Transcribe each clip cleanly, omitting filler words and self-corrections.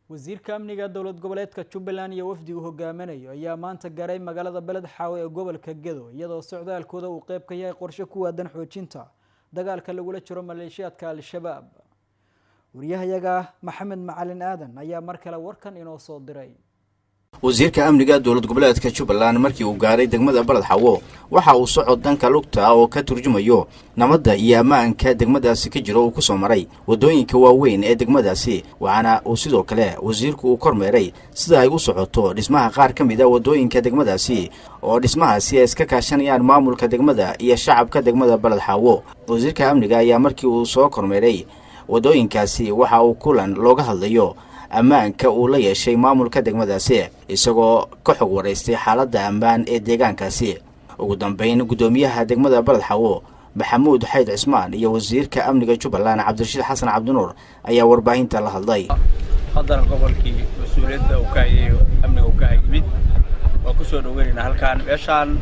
Wasiirka amniga dowlad goboleedka Jubbaland iyo wafdigu hogaaminayo ayaa maanta gaaray magaalada Beled Xaawo ee gobolka Gedo, iyadoo socdaalkooda uu qeyb ka yahay qorshe ku aadan xoojinta dagaalka lagula jiro maleeshiyaadka Al-Shabaab. Wariyahayaga Maxamed Macalin Aadan ayaa mar kale warkan inoo soo diray. Wasiirka amniga dowlad goboleedka Jubbaland markii uu gaaray degmada Baled Xawo, waxa uu socod dhanka lugta oo ka turjumayo nabadda iyo ammaanka degmadaasi ka jiro uu ku soo maray waddooyinka waaweyn ee degmadaasi. Waxaana uu sidoo kale wasiirku uu kormeeray sida ay u socoto dhismaha qaar ka mid a waddooyinka degmadaasi, oo dhismahaasi ay iska kaashanayaan maamulka degmada iyo shacabka degmada Baled Xaawo. Wasiirka amniga ayaa markii uu soo kormeeray waddooyinkaasi waxa uu kulan looga hadlayo ammaanka uu la yeeshay maamulka degmadaasi, isagoo ka xog waraystay xaaladda ammaan ee deegaankaasi. Ugu dambeyn, guddoomiyaha degmada Baled Xawo Maxamuud Xayd Cismaan iyo wasiirka amniga Jubbaland Cabdirashiid Xasan Cabdinuur ayaa warbaahinta la hadlay. Haddana gobolkii mas-uuliyadda uu ka hayay, amniga uu ka yimid, waa ku soo dhaweynaynaa halkaan. Meeshaan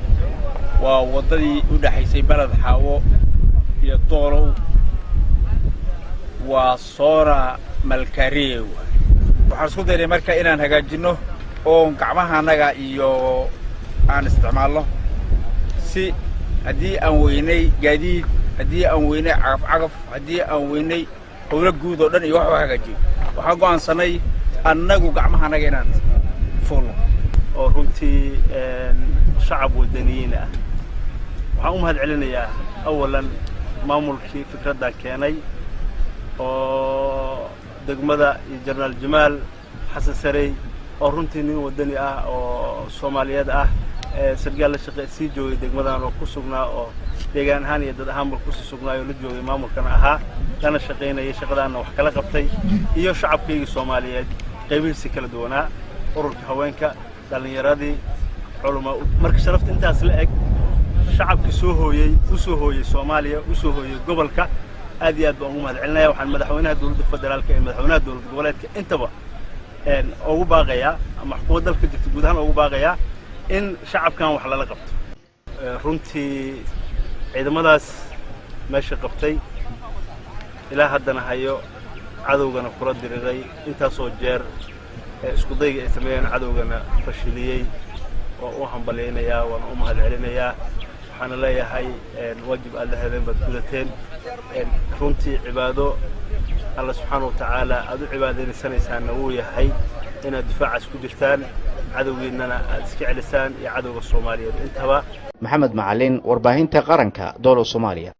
waa waddadii u dhexaysay Baled Xaawo iyo Doolow, waa Soona Malkariye. Waxaan isku daynay marka inaan hagaajinno oon gacmaha annaga iyo aan isticmaalno, si haddii aan weynay gaadiid, haddii aan weynay cagaf cagaf, haddii aan weynay howlo guud oo dhan iyo wax hagaajiyo, waxaan go'aansanay annagu gacmaha annaga inaan fuulno. Oo runtii shacab wadaniyiin ah. Waxaan u mahad celinayaa awalan maamulkii fikraddaa keenay oo degmada iyo Jenaraal Jamaal Xasan Sarey, oo runtii nin wadani ah oo Soomaaliyeed ah, sargaal la shaqe sii joogay degmadan oo ku sugnaa, oo deegaan ahaan iyo dad ahaanba kusii sugnaay oo la joogay maamulkana ahaa, lana shaqaynayay, shaqadaanna wax kala qabtay, iyo shacabkaygii Soomaaliyeed qaybihiisi kala duwanaa, ururka haweenka, dhallinyaradii, culamaa. Marka sharafta intaas la eg shacabkii soo hooyey, u soo hooyey Soomaaliya, u soo hooyey gobolka, aad iyo aad baan ugu mahad celinaya. Waxaan madaxweynaha dowladda federaalka iyo madaxweynaha dowlad goboleedka intaba ugu baaqayaa, ama xukuumadda dalka jirta guud ahaan ugu baaqayaa, in shacabkan wax lala qabto. Runtii ciidamadaas meesha qabtay ilaa haddana hayo, cadowgana kula diriray intaasoo jeer isku dayga ay sameeyeen, cadowgana fashiliyey, waa u hambalyaynayaa, waana u mahad celinayaa. Waxaana leeyahay waajib aad la hedeen baad gudateen. Runtii cibaado Alla subxaana wa tacaala aad u cibaadaynasanaysaanna wuu yahay inaad difaacaas ku jirtaan, cadowgiinnana aad iska celisaan iyo cadowga Soomaaliyeed intaba. Maxamed Macalin, warbaahinta qaranka, Doolow, Soomaaliya.